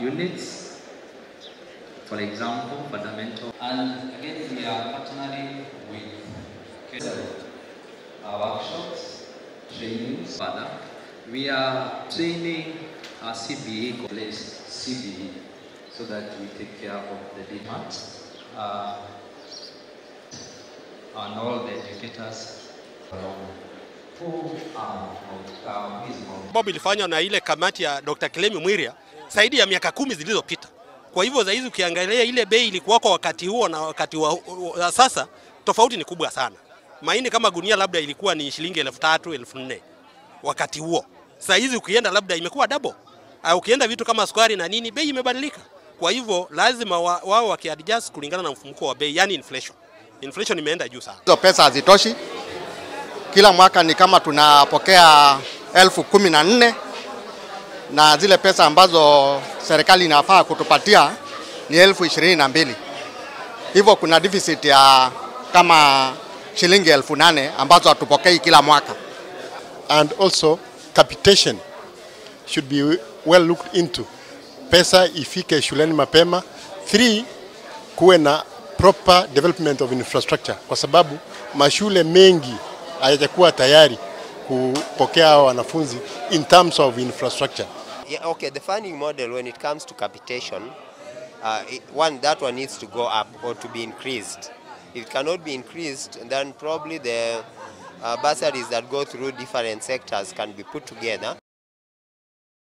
units, for example, fundamental. And again, we are partnering with workshops, trainings. Further, we are training our CBE, place CBE, so that we take care of the demand and all the educators along who are Bob ilifanywa na ile kamati ya Dr. Kilemi Mwiria zaidi ya miaka 10 zilizopita. Kwa hivyo zaizi ukiangalia ile bei ilikuwa kwa wakati huo na wakati wa sasa, tofauti ni kubwa sana. Mahindi kama gunia labda ilikuwa ni shilingi 3,000, 4,000 wakati huo. Sasa hizi ukienda labda imekuwa double. Au ukienda vitu kama sukari na nini, bei imebadilika. Kwa hivyo lazima wao wakiadjust kulingana na mfumuko wa bei, yani inflation. Inflation imeenda juu sana. Hizo pesa hazitoshi. Kila mwaka ni kama tunapokea 14,000 na zile pesa ambazo serikali inafaa kutupatia ni 22,000. Hivyo kuna deficit ya kama shilingi 8,000 ambazo hatupokei kila mwaka. And also capitation should be well looked into. Pesa ifike shuleni mapema. 3, kuwe na proper development of infrastructure, kwa sababu mashule mengi hayajakuwa tayari kupokea wanafunzi in terms of infrastructure. Yeah, okay, the funding model when it comes to capitation, that one needs to go up or to be increased. If it cannot be increased, then probably the bursaries that go through different sectors can be put together.